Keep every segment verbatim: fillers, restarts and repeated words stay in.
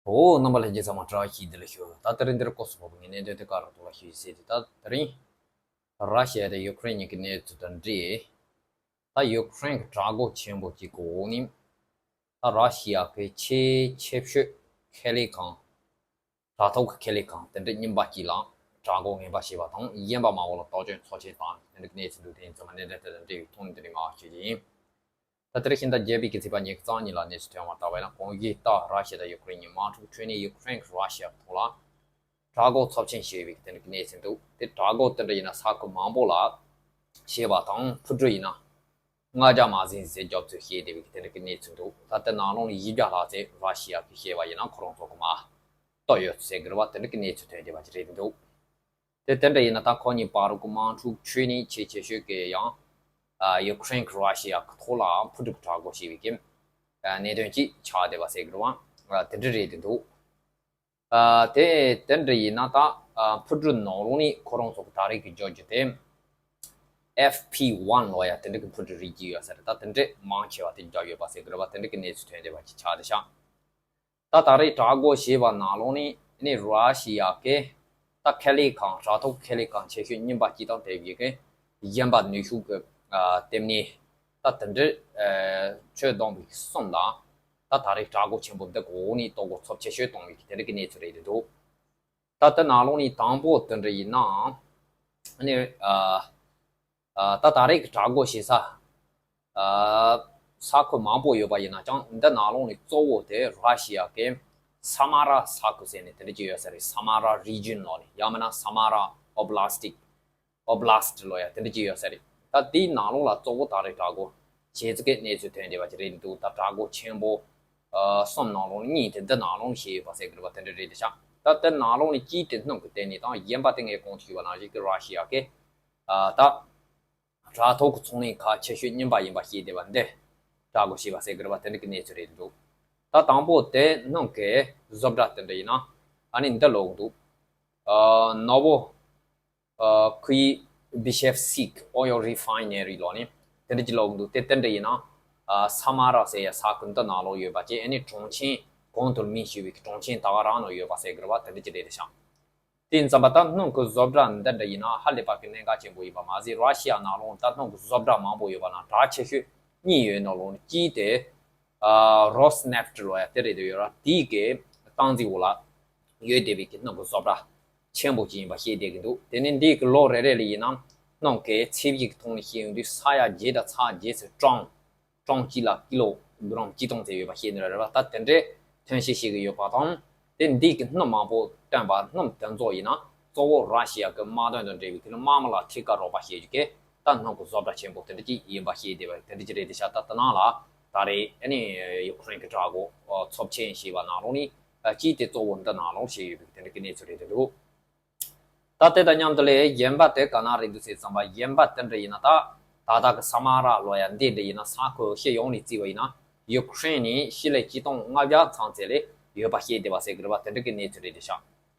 འོ། རྣམ་པ་ལྷན་རྒྱས་ཚང་མ་བཀྲ་ཤིས་བདེ་ལེགས་ཞུ། ད་དེ་རིང་འདིར་སྐོར་སུ་བབས་པའི་གནད་དོན་དེ་ག་རང་ཐོག་ལ་ཞུ་ཡི་ཟེར་དུས། ད་དེ་རིང་ར་ཤི་ཡ་དང་ཡུ་ཀེ་རེན་གཉིས་ཀྱི་གནས་ཚུལ་དང་འབྲེལ། ད་ཡུ་ཀེ་རེན་གྱི་དྲག་འགོག་ཆེན་པོ་གཅིག་གི་འོག་ནས། ད་ར་ཤི་ཡ་གི་ཆེས་ཆེ་ཤོས་ཁེ་ལས་ཁང་། དྲ་ཐོག་གི་ཁེ་ལས་ཁང་དེ་འདྲ་རྙིང་པ་གཅིག་ལ་དྲག་འགོག་ངན་པ་བྱས་པ་དང་། གཞན་པ་མང་པོ་ལ་དོགས་ཅན་ཚབས་ཆེན་བཏང་། དེ་འདྲ་གི་གནས་ཚུལ་འདུག་དེ་ཡིན་ཙང་མ་གནད་འགག་དེ་དང་འབྲེལ་བའི་ཐོག་ནས་དེ་རིང་ངས་ཞུ་རྒྱུ་ཡིན། ད་དེ་རིང་ཕྱི་ཟླ་བརྒྱད་པའི་གི་ཚེས་པ་ཉི་ཤུ་རྩ་གཉིས་ལ་གནས་ཚུལ་ཐོན་པ་ལྟར་བ་ཡིན་ན། གོང་ཞུས་ལྟར་ར་ཤི་ཡ་དང་ཡུ་ཀེ་རེན་གཉིས་དམག་འཁྲུག་འཕྲད་ནས། ཡུ་ཀེ་རེན་གྱིས་ར་ཤི་ཡ་ཐོག་ལ་དྲག་འགོག་ཚབས་ཆེན་བྱས་པའི་དེ་འདྲ་གི་གནས་ཚུལ་འདུག་དེ་དྲག་འགོག་དེ་འདྲ་ཡིན་ན་ས་ཁུལ་མང་པོ་ལ་བྱས་པ་དང་། འཕུར་གྲུ་ཡིན་ན་ལྔ་བརྒྱ་མ་ཟིན་ཟིན་རྒྱབ་ཚུལ་བཤད་བསྡད་པའི་དེ་འདྲ་གི་གནས་ཚུལ་འདུག་ད་དེ་ནང་ལོགས་ནས་བཞི་བརྒྱ་ལྷག་ཙམ་ར་ཤི་ཡ་གིས་བཤད་པ་ཡིན་ན་ཁོ་རང་ཚོ་གིས་མར་གཏོར་ཡོད་ཟེར་གི་རེད་པ། དེ་འདྲ་གི་གནས་ཚུལ་ཐོན་བསྡད་པ་ཅིག་རེད་འདུག་དེ་དེ་འདྲ་ཡིན་ན། ད་ཁོ་གཉིས་བར་གྱི་དམག་འཁྲུག་འཕྲད་ནས་ཆེས་ཆེ་ཤོས་ཀྱི་ཡང་ཡུ་ཀེ་རེན་གྱིས་ར་ཤི་ཡ་གི་ཐོག་ལ་འཕུར་གྲུ་གིས་དྲག་འགོག་བྱས་པའི་གི་གནད་དོན་ཅིག་ཆགས་བསྡད་པ་ཟེར་གི་རེད་པ། དེ་འདྲ་རེད་འདུག་ཨ། དེ་དེ་འདྲ་ཡིན་ན། ད་ཨ་འཕུར་གྲུ་ནང་ལོགས་ནས་ཁོ་རང་ཚོ་གིས་ད་རེས་ཀྱི་བརྗོད་རྒྱུ་དེ་ཨེཕ་པི་ཝན་ལབ་ཡ་དེ་འདྲ་གི་འཕུར་གྲུ་རིགས་ཅིག་ཡོད་ས་རེད། ད་དེ་འདྲ་མང་ཆེ་བ་དེ་བརྒྱབ་ཡོད་པ་ཟེར་གི་རེད་པ། དེ་འདྲ་གི་གནས་ཚུལ་ཐོན་བསྡད་པ་ཅིག་ཆགས་བསྡད་ཤག་ད་ད་རེས་དྲག་འགོག་བྱས་པ་ནང་ལོགས་ནས་ནི་ར་ཤི་ཡ་གི་ད་ཁེ་ལས་ཁང་། དྲ་ཐོག་ཁེ་ལས་ཁང་ཆེ་ཤོས་རྙིང་པ་གཅིག་དང་། དེ་བཞིན་གི་གཞན་པ་ནུས་ཤུགས་ཀྱི་ཨ་ལྟེ་གནས། ད་དེ་འདྲ་ཨ་ཁྱོན་བསྡོམས་པའི་གསུམ་ལ། ད་ད་རེས་དྲག་འགོག་ཆེན་པོ་འདི་གི་འོག་ནས་གཏོར་རྒོལ་ཚབས་ཆེ་ཤོས་བཏང་བའི་དེ་འདྲ་གི་གནས་ཚུལ་རེད་འདུག་ད་དེ་ནང་ལོགས་ནས་དང་པོ་དེ་འདྲ་ཡིན་ན། ཨ་ནི་ཨ་ཨ་ད་ད་རེས་ཀྱི་དྲག་འགོག་བྱེད་ས་ཨ་ས་ཁུལ་མང་པོ་ཡོད་པ་ཡིན་ན་ཀྱང་། འདི་ནང་ལོགས་ནས་གཙོ་བོ་དེ་ར་ཤི་ཡ་གི་ས་མ་ར་ས་ཁུལ་ཟེར་ནས་དེ་འདྲ་ཅིག་ཡོད་ས་རེད། ས་མ་ར་རི་ཇན་ལབ་ནས། ཡང་མིན་ན་ས་མ་ར་ཨོབ་ལ་སི་ཊི། ཨོབ་ལ་སི་ཊི་ལབ་ཡ་དེ་འདྲ་ཅིག་ཡོད་ས་རེད། ད་དེའི་ནང་ལོགས་ལ་གཙོ་བོ་ད་རེས་དྲག་འགོག་བྱས་ཚུལ་གྱི་གནས་ཚུལ་ཐོན་བསྡད་པ་ཅིག་རེད་འདུག་ད་དྲག་འགོག་ཆེན་པོ་ཨ་གསུམ་ནང་ལོགས་གཉིས་དེ་འདི་ནང་ལོགས་བྱས་ཡོད་པ་ཟེར་གི་རེད་པ། དེ་འདྲ་རེད་ཤག་ད་དེ་ནང་ལོགས་ནས་གཅིག་དེ་སྣུམ་གྱི་སྟེང་ནས་དང་། གཞན་པ་དེ་ངས་གོང་དུ་ཞུས་པ་ནང་བཞིན་གྱི་ར་ཤི་ཡ་གི་ཨ་ད་དྲ་ཐོག་གི་ཚོང་ལས་ཁང་ཆེ་ཤོས་རྙིང་པ་ཡིན་པ་བཤད་བསྡད་པ་འདི་དྲག་འགོག་བྱས་པ་ཟེར་གི་རེད་པ། དེ་འདྲ་གི་གནས་ཚུལ་རེད་འདུག་ད་དང་པོ་དེ་སྣུམ་གྱི་བཟོ་གྲྭ་དེ་འདྲ་ཡིན་ན། ཨ་ནི་འདི་ལབ་གི་འདུག་ཨ་ནོ་བོ་ཨ་ཁུ་ཡི་བི་ཤེབ་སིག་ཨོ་ཡལ་རི་ཕའི་ནེ་རི་ལབ་ནས་དེ་འདྲ་ཅིག་ལབ་གི་འདུག་དེ་དེ་འདྲ་ཡིན་ན། ཨ་ས་མ་ར་ཟེར་ཡ་ས་ཁུལ་འདི་ནང་ལོགས་ཡོད་པ་ཅིག་ཨ་ནི་གྲོང་ཆེན། གོང་དུ་མིང་ཞུས་པའི་གྲོང་ཆེན་ད་ག་རང་ནང་ཡོད་པ་ཟེར་གི་རེད་པ། དེ་འདྲ་ཅིག་རེད་ཤག་དེ་ཡིན་ཙམ་པ་ད་སྣུམ་གྱི་བཟོ་གྲྭ་འདི་འདྲ་ཡིན་ན་ཧ་ལས་པ་གི་གནད་འགག་ཆེན་པོ་ཡིན་པ་མ་ཟད། ར་ཤི་ཡ་ནང་ལོགས་ད་སྣུམ་གྱི་བཟོ་གྲྭ་མང་པོ་ཡོད་པ་ནང་གྲས་ཆེ་ཤོས་གཉིས་ཡོད་ནང་ལོགས་ནས་གཅིག་དེ་ཨ་རོས་ནེཕ་ཊི་ལབ་ཡ་དེ་རེད་འདུག་ཡོད་ར། དེའི་གི་སྟངས་འཛིན་འོག་ལ་ཡོད་བསྡད་པའི་གི་སྣུམ་གྱི་བཟོ་གྲྭ་ཆེན་པོ་ཅིག་ཡིན་པ་ཤེས་བསྡད་ཀྱི་འདུག་དེ་ནས་འདིའི་གི་ལོ་རེ་རེ་ལ་ཡིན་ན་སྣུམ་གྱི་ཚད་གཞི་གི་ཐོག་ནས་བཤད་ཡོང་དུས་ས་ཡ་བརྒྱད་དང་ཚེག་བརྒྱད་ཙམ་གྲངས། གྲངས་གཅིག་ལ་ཀི་ལོ་གི་རམ་གཅིག་སྟོང་ཙམ་ཡོད་པ་ཤེས་ནི་རེད་པ། ད་དེ་འདྲའི་ཐོན་སྐྱེད་བྱེད་ཀྱི་ཡོད་པ་དང་། དེ་འདི་གི་སྣུམ་མང་པོ་བཏོན་པ། སྣུམ་དེ་ཚོ་ཡིན་ན་གཙོ་བོ་ར་ཤི་ཡ་གི་དམག་དོན་དང་འབྲེལ་བའི་གི་དམག་མི་ལ་ཁྲིམས་ཀ་རོགས་པ་བྱེད་རྒྱུ་གི་ད་སྣུམ་གྱི་བཟོ་གྲྭ་ཆེན་པོ་དེ་འདྲ་ཅིག་ཡིན་པ་ཤེས་བསྡད་པ། དེ་འདྲ་ཅིག་རེད་དེ་ཤག་ད་དེ་ནང་ལ་ད་རེས་ཨ་ནི་ཡུ་ཀེ་རེན་གྱི་དྲག་འགོག་ཚབས་ཆེན་བྱས་པ་ནང་ལོགས་ནས་ཨ་གཅིག་དེ་གཙོ་བོ་འདི་ནང་ལོགས་བྱས་ཡོད་པའི་དེ་འདྲ་གི་གནས་ཚུལ་རེད་དེ་འདུག་ད་དེ་དང་མཉམ་དུ་ལས་གཞན་པ་དེ་ག་ན་རེད་འདུག་ཟེར་ཙམ་པ། གཞན་པ་དེ་འདྲ་ཡིན་ན་ད་ད་ལྟ་གི་ས་མ་ར་ལབ་ཡ་འདི་འདྲ་ཡིན་ན་ས་ཁུལ་སྤྱི་ཡོངས་ནས་བརྩིས་པ་ཡིན་ན་ཡུ་ཀེ་རེན་ནས་ཕྱི་ལོ་ཆིག་སྟོང་ལྔ་བརྒྱ་ཙམ་ཙམ་ལས་ཡོད་པ་ཤེས་བསྡད་པ་ཟེར་གི་རེད་པ། དེ་འདྲ་གི་གནས་ཚུལ་རེད་དེ་ཤག་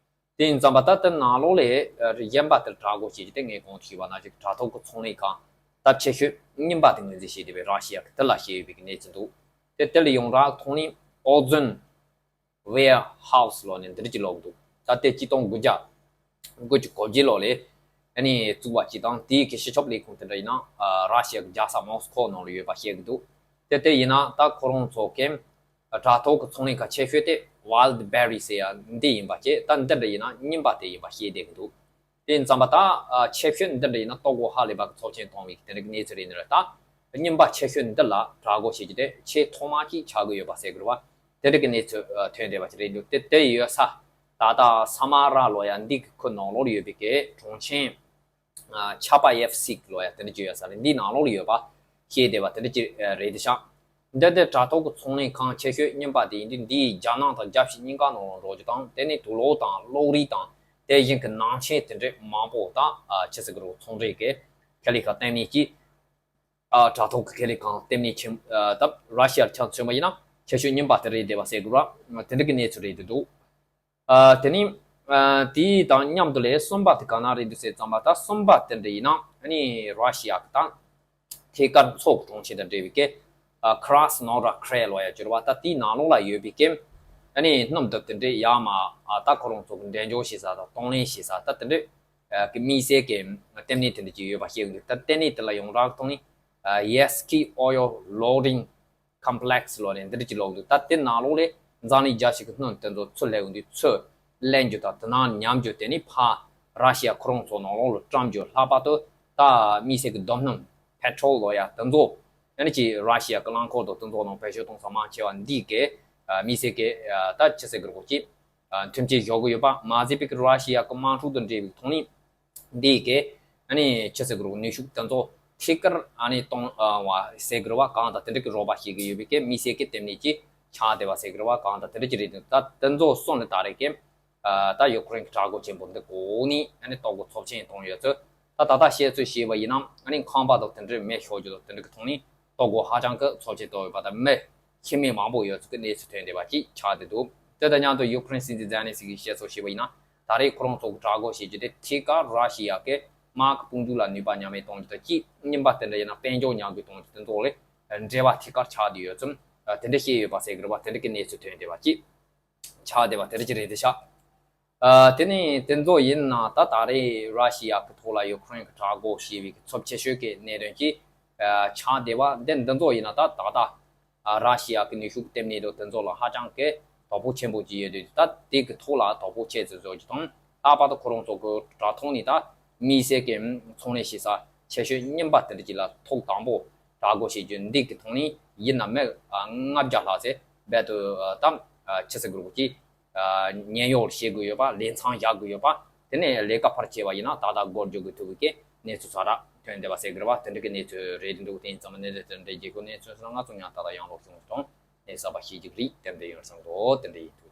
དེ་ཡིན་ཙམ་པ་ད་དེ་ནང་ལོགས་ལས་གཞན་པ་དེར་དྲག་འགོག་བྱེད་རྒྱུ་དེ་ངས་གོང་དུ་ཞུས་པ་ནང་བཞིན་དྲ་ཐོག་གི་ཚོང་ལས་ཁང་སྟབས་ཆེ་ཤོས་རྙིང་པ་དེ་ངོས་འཛིན་བྱས་བསྡད་པའི་ར་ཤི་ཡ་གི་དེ་ལ་བཤད་ཡོད་པའི་གནས་ཚུལ་འདུག་དེ་དེ་ལ་ཡོངས་གྲགས་ཐོག་ནས་ཨོ་ཛོན་ཝེར་ཧའུ་སི་ལབ་ནས་འདི་འདྲ་ཅིག་ལབ་འདུག་ད་ལྟའི་ཆིག་སྟོང་དགུ་བརྒྱ་དགུ་བཅུ་གོ་བརྒྱད་ལོ་ལས་ཨ་ནི་བཙུགས་པ་ཅིག་དང་། དེའི་གི་སྤྱི་ཁྱབ་ལས་ཁུངས་དེ་འདྲ་ཡིན་ན་ཨ་ར་ཤི་ཡ་གི་རྒྱལ་ས་མོ་སི་ཁོ་ནང་ལ་ཡོད་པ་བཤད་གི་འདུག་དེ་དེ་ཡིན་ན་ད་ཁོ་རང་ཚོ་གི་དྲ་ཐོག་གི་ཚོང་ལས་ཁང་ཆེ་ཤོས་དེ་ཝལ་ཌི་བེ་རི་ཟེར་ཡ་འདི་ཡིན་པ་བཅས། ད་འདི་འདྲ་ཡིན་ན་རྙིང་པ་དེ་ཡིན་པ་བཤད་བསྡད་གི་འདུག་དེ་ཡིན་ཙམ་པ་ད་ཨ་ཆེ་ཤོས་འདི་འདྲ་ཡིན་ན་ལྟོ་གོས་ཧ་ལས་པ་གི་ཚོགས་ཆེན་གཏོང་བའི་དེ་འདྲ་གི་གནས་ཚུལ་རེད་ནི་རེད། ད་རྙིང་པ་ཆེ་ཤོས་འདི་ལ་དྲག་འགོག་བྱེད་རྒྱུ་དེ་ཆེས་ཐོག་མ་གཅིག་ཆགས་ཀྱི་ཡོད་པ་ཟེར་གི་རེད་པ། དེ་འདྲ་གི་གནས་ཚུལ་ཨ་ཐོན་བསྡད་པ་ཅིག་རེད་འདུག་དེ་དེ་ཡོད་ས་ད་ལྟ་ས་མ་ར་ལབ་ཡ་འདི་གི་ཁུལ་ནང་ལོགས་ཡོད་པའི་གི་གྲོང་ཆེན་ཨ་ཆ་པ་ཡེབ་སིག་ལབ་ཡ་དེ་འདྲ་ཅིག་ཡོད་ས་རེད། འདིའི་ནང་ལོགས་ལ་ཡོད་པ་ཤེས་བསྡད་པ་དེ་འདྲ་ཅིག་ཨ་རེད་དེ་ཤག་འདི་དེ་དྲ་ཐོག་གི་ཚོང་ལས་ཁང་ཆེ་ཤོས་རྙིང་པ་དེ་ཡིན་དུས། འདི་ཡིས་རྒྱ་ནག་དང་རྒྱལ་སྤྱི་གཉིས་ཀ་ནང་ལ་འགྲོ་རྒྱུ་དང་། དེ་ནས་དུག་ལོག་དང་གློག་རིགས་དང་དེ་བཞིན་གྱི་ནང་ཆས་དེ་འདྲ་མང་པོ་དང་། ཨ་ཆི་ཟེར་གི་རེད། ཚོང་འབྲེལ་གྱི་ཁེ་ལས་ཁང་ལྟེ་གནས་ཀྱི། ཨ་དྲ་ཐོག་གི་ཁེ་ལས་ཁང་ལྟེ་གནས་ཆེན། ཨ་ད་ར་ཤི་ཡར་ཆ་མཚོན་པ་ཡིན་ན་ཆེ་ཤོས་རྙིང་པ་དེ་རེད་བསྡད་པ་ཟེར་དགོས་ར། དེ་འདྲ་གི་གནས་ཚུལ་རེད་འདུག་ཨ་དེ་ནི་ཨ་དེ་དང་མཉམ་དུ་ལས་གསུམ་པ་དེ་ག་ན་རེད་འདུག་ཟེར་ཙམ་པ། ད་གསུམ་པ་དེ་འདྲ་ཡིན་ན་ཨ་ནི་ར་ཤི་ཡ་གི་ད་ཐད་ཀར་མཚོ་གི་གྲོང་ཁྱེར་དང་འབྲེལ་བའི་གི་ཨ་ཁ་ར་སི་ནོ་ཌར་ཁི་རའི་ལབ་ཡ་གྱུར་པ། ད་དེའི་ནང་ལོགས་ལ་ཡོད་པའི་གི་ ད་ནི་སྣུམ་དེ་དེ་འདྲའི་ཡར་མར་ད་ཁོ་རང་ཚོ་གི་འགྲེམས་འཇོག་བྱེད་ས་དང་གཏོང་ལེན་བྱེད་ས་ད་དེ་འདྲའི་གི་དམིགས་བསལ་གྱི་ལྟེ་གནས་དེ་འདྲ་ཅིག་ཡོད་པ་ཤེས་གི་འདུག་ད་ལྟེ་གནས་དེ་ལ་ཡོངས་གྲགས་ཐོག་ནས་Yaiski Oil Loading Complex ལོ་ནས་འདི་འདྲ་ཅིག་ལོག་འདུག་ད་དེ་ནང་ལོགས་ལས་འཛམ་གླིང་རྒྱལ་སྤྱི་གི་སྣུམ་དེ་ཚོ་ཚུར་སླེབས་འདུག་ཚུར་ལེན་རྒྱུ་དང་དེ་ནང་ཉམས་རྒྱུ་དེ་ནི་ཕར་ར་ཤི་ཡ་ཁོ་རང་ཚོ་ནང་ལོགས་ལ་བཀྲམ་རྒྱུ། ལྷག་པར་དུ་ད་དམིགས་བསལ་གྱི་རྡོ་སྣུམ་པེ་ཊྲོལ་ལོ་ཡ་དེ་ཚོ་ཡང་ན་ཅིག་ར་ཤི་ཡ་གི་རླངས་འཁོར་དང་དེ་ཚོ་ནང་བེད་སྤྱོད་གཏོང་ས་མང་ཆེ་བ་འདི་གའི་དམིགས་བསལ་གྱི་ད་ཅི་ཟེར་དགོས་རེད་གོ་ཅིག་མཐུན་རྐྱེན་སྦྱོར་གི་ཡོད་པ་མ་ཟད་པའི་གི་ར་ཤི་ཡ་གི་དམག་འཁྲུག་དང་འབྲེལ་བའི་ཐོག་ནས། འདི་གའི་ཨ་ནི་ཆུ་སྲིན་གུ་རུ་ནུས་ཤུགས་དེ་ཚོ་ཐད་ཀར་ཨ་ནི་གཏོང་བ་ཟེར་གི་རེད་བ། གང་ལྟར་དེ་འདྲ་གི་རོགས་པ་བྱེད་ཀྱི་ཡོད་པའི་གི་དམིགས་བསལ་གི་ལྟེ་གནས་ཀྱི་ཆགས་བསྡད་པ་ཟེར་གི་རེད་བ། གང་ལྟར་དེ་འདྲ་གི་རེད་འདུག་ད་དེ་ཚོ་སོང་ནས་ད་རེས་ཀྱི་ད་ཡུ་ཀེ་རེན་གྱི་དྲག་རྒོལ་ཆེན་པོ་འདི་གོ་ནི་ཨ་ནི་ལྟོ་གོས་ཚབས་ཆེན་གཏོང་ཡོད་ཚུལ། ད་ད་ལྟ་བཤད་ཚུལ་བཤད་པ་ཡིན་ན་ཨ་ནི་ཁང་པ་དང་དེ་འདྲའི་མེ་ཤོར་རྒྱུ་དང་དེ་འདྲ་གི་ཐོག་ནས་ལྟོ་གོས་ཧ་ཅང་གི་ཚབས་ཆེན་གཏོང་ཡོད་པ་དང་མི་ཁྱིམ་མི་མང་པོ་ཡོད་ཚུལ་གི་གནས་ཚུལ་ཐོན་བསྡད་པ་ཅིག་ཆགས་བསྡད་འདུག་དེ་དང་མཉམ་དུ་ཡུ་ཀེ་རེན་སྲིད་འཛིན་ཛེ་ལན་སི་ཀི་བཤད་ཚུལ་བཤད་པ་ཡིན་ན། ད་རེས་ཁོ་རང་ཚོ་གི་དྲག་རྒོལ་བྱེད་རྒྱུ་དེ་ཐད་ཀར་ར་ཤི་ཡ་གི་དམག་གི་དཔུང་འཇུག་ལ་ནུས་པ་ཉམས་མེད་གཏོང་རྒྱུ་དང་གཅིག་རྙིང་པ་དེ་འདྲ་ཡིན་ན་དཔལ་འབྱོར་ཉམས་རྒུད་གཏོང་རྒྱུ་དེ་ཚོ་ལས་འབྲེལ་བ་ཐད་ཀར་ཆགས་བསྡད་ཡོད་ཙང་དེ་འདྲ་བཤད་ཡོད་པ་ཟེར་གི་རེད་བ། དེ་འདྲ་གི་གནས་ཚུལ་ཐོན་བསྡད་པ་ཅིག་ཆགས་བསྡད་པ་དེ་འདྲ་ཅིག་རེད་དེ་ཤག་དེ་ནས་དེ་ཚོ་ཡིན་ན་ད་ད་རེས་ར་ཤི་ཡ་གི་ཐོག་ལ་ཡུ་ཀེ་རེན་གི་དྲག་རྒོལ་བྱས་པའི་གི་ཚབས་ཆེ་ཤོས་ཀྱི་གནད་དོན་གྱི་ཆགས་བསྡད་པ་འདི་འདི་ཚོ་ཡིན་ན་ད་ད་ལྟ། ཨ་ར་ཤི་ཡ་གི་ནུས་ཤུགས་ལྟེ་གནས་དང་དེ་ཚོ་ལ་ཧ་ཅང་གི་དོ་ཕོག་ཆེན་པོ་ཅིག་ཡོད་དུས་ད་དེ་གི་ཐོག་ལ་དོ་ཕོག་ཆེ་ཙམ་བཟོ་རྒྱུ་དང་ལྷག་པར་དུ་ཁོ་རང་ཚོ་གི་དྲ་ཐོག་ནས་ད་དམིགས་བསལ་གྱི་ཚོང་ལས་བྱེད་ས་ཆེ་ཤོས་རྙིང་པ་དེ་འདྲ་ཅིག་ལ་ཐོག་དང་པོ་དྲག་རྒོལ་བྱེད་རྒྱུ་འདི་གི་ཐོག་ནས་ཡིན་ན་མི་ལྔ་བརྒྱ་ལྷག་ཙམ་རྦད་དེ་ད་ཆུ་སྲིན་གུ་རུ་གི་ཉེན་གཡོལ་བྱེད་དགོས་ཡོད་པ། ལས་མཚམས་བཞག་དགོས་ཡོད་པ། དེ་ནས་ལས་ཀ་ཕར་བྱས་པ་ཡིན་ན་ད་ལྟ་སྒོར་འགྱུར་དགོས་ཐུག་གི་གནས་ཚུལ་ཚ་ར་ཐོན་བསྡད་པ་ཟེར་གི་རེད་བ། དེ་འདྲ་གི་གནས་ཚུལ་རེད་འདུག་དེ་ཡིན་ཙང་གནས་ཚུལ་དེ་འདྲ་རྒྱལ་ཁབ་གནས་ཚུལ་སོགས་ང་ཚོ་ཡང་ད་ལྟ་ཡང་ལོག་བྱུང་སོང་། གནས་གསར་པ་ཤེས་ཀྱི་རེད། དེ་འདྲ་ཡིན་བསམ་འདུག་དེ་འདྲ་ཡིན་འདུག